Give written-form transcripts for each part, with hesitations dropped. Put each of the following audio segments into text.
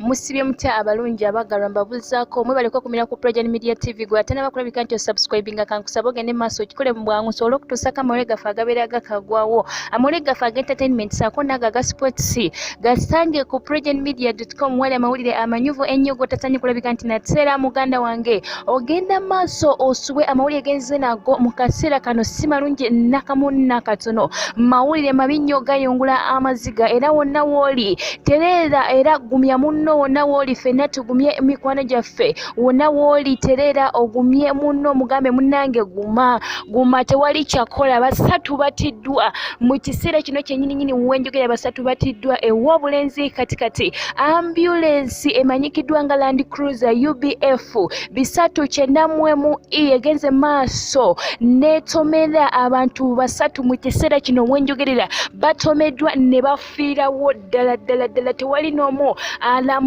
Musibye mutya abalungi abagalwa? Mbabuzaako mwebale kwekumira ku Progen Media TV. Gwe atanaba kulabika nti osubscribinga, kankusaba ogende maaso okikole mu bwangu nsobole okutuusako amawulire gaffe agabeera gakagwawo. Amawulire gaffe aga entertainment saako n'ago aga sports gasange ku progenmedia.com, wali amawulire amanyuvu ennyo gotasanyi kulabika nti nateera. Muganda wange, ogenda maaso osubwe amawulire genze nago mu kaseera kano si malungi nakamu nakatono, mawulire mabi nnyo gayungula amaziga. Era wonna wooli tereera era gumya munno. Wonna wooli ffenna tugumye mikwano gyaffe. Wonna wooli tereera ogumye munno, mugambe, "Munnange, guma, guma, tewali kyakola." Basatu batiddwa mu kiseera kino kyennyininyini wenjogera, basatu batiddwa ew'obulenzi katikati. Ambulensi emanyikiddwa nga Land Cruiser UBF 391 E egenze maaso n'etomera abantu basatu. Mu kiseera kino wenjogerera batomeddwa ne bafiirawo ddala ddala ddala, tewali n'omu alamuse.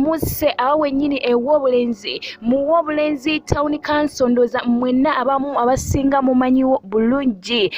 Awo wennyini ew'obulenzi, mu w'obulenzi Town Council, ndowooza mwenna abamu abasinga mumanyiwo bulungi.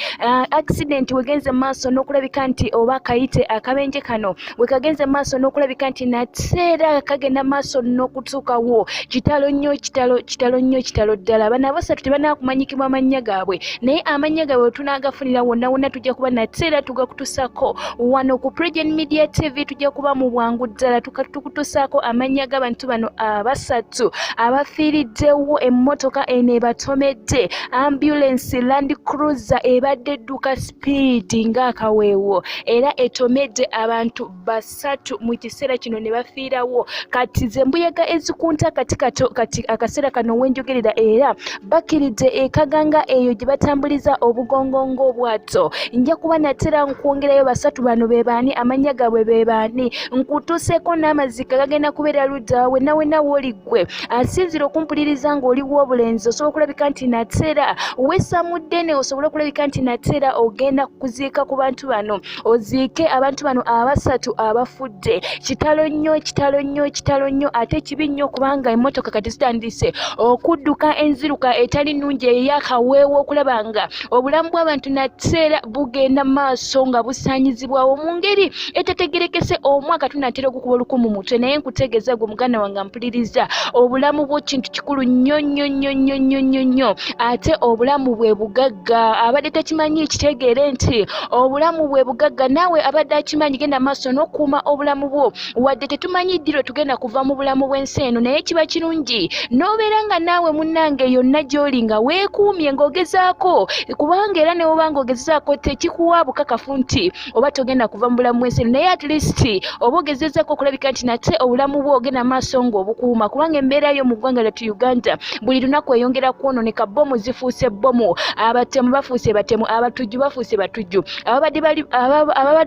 Accident wegenze maaso n'okulabika nti oba kayite akabenje kano wekagenze maaso n'okulabika nti nateera kagenda maaso n'okutuukawo. Kitalo nnyo, kitalo, kitalo nnyo, kitalo ddala. Bano abasatu tebanakumanyikibwa amannya gaabwe, naye amannya gaabwe wetunaagafunira wonna wonna tujja kuba nateera tugakutusaako wano ku Pregen Media TV. Tujja kuba mu bwangu ddala tukutusaako amannya g'abantu bano abasatu abafiiriddewo emmotoka eno ebatomedde. Ambulance Land Cruiser ebadde edduka sipiidi ng'akaweewo era etomedde abantu basatu mu kiseera kino ne bafiirawo. Kati ze mbuyaga ezikunta kati kato kati akaseera kano wenjogerera, era bakiridde ekaganga eyo gye batambuliza obugongo ng'obwato. Nja kuba natera nkwongerayo basatu bano be baani, amannya gaabwe be baani, nkutuuseeko n'amazika gagenda kubeera ludda. Wenna wenna wooli ggwe asinzira okumpuliriza ng'oli w'obulenzi, osobola okulabika nti natera wessa mu ddene, osobole okulabika nti natera ogenda kuziika ku bantu bano, oziike abantu bano abasatu abafudde. Kitalo nnyo, kitalo nnyo, kitalo nnyo, ate kibi nnyo kubanga emmotoka kati zitandise okudduka enziruka etali nnungi ey'akaweewo, okulaba nga obulamu bw'abantu nateera bugenda maaso nga busaanyizibwawo mu ngeri etategerekese. Omwaka tunatera ogukuba oluku mu mutwe, naye nkutegeeza gwe muganda wange mpuliriza, obulamu bwo kintu kikulu nnyo nnyo nnyo nnyo nnyo nnyo nnyo, ate obulamu bwe bugagga. Abadde takimanyi kitegeere nti obulamu bwe bugagga. Naawe abadde akimanyi, genda maaso n'okuuma obulamu bwo. Wadde tetumanyi ddi lwe tugenda kuva mu bulamu bw'ensi eno, naye kiba kirungi n'obeera nga naawe munnange yonna gy'oli nga weekuumye ng'ogezaako, kubanga era ne woba ng'ogezaako tekikuwa bukakafu nti oba togenda kuva mu bulamu bw'ensi eno, naye at least oba ogezezaako okulabika nti nate obulamu bwo ogenda maaso ng'obukuuma, kubanga embeera yo mu ggwanga lyattu Uganda buli lunaku eyongera kwononeka. Bomu zifuuse bomu, abatemu bafuuse batemu, abatujju bafuuse batujju, ababadde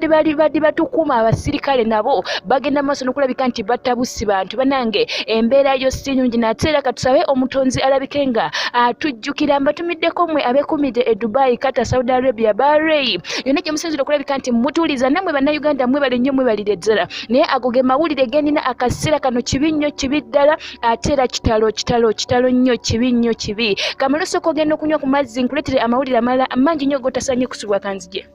bali badde batukuuma abasirikale nabo bagenda maaso n'okulabika nti battabusi bantu. Banange, embeera yo si nnungi, nate era katusabe omutonzi alabike nga atujjukira. Mbatumiddeko mmwe abeekumidde e Dubai, Qatar, Saudi Arabia, Bahrain, yonna gye musinzira okulabika nti mutuuliza. Nammwe Bannayuganda mwebalire nnyo, mwebalire ddala. Naye ago ge mawulire genina akaseera kano. Kibi nnyo, kibi ddala, ate era kitalo, kitalo, kitalo nnyo, kibi nnyo, kibi. Kamala osooka ogenda okunywa ku mazzi, nkuleetere amawulire amalala mangi nnyo gotasanye kusubwa. Kanzije.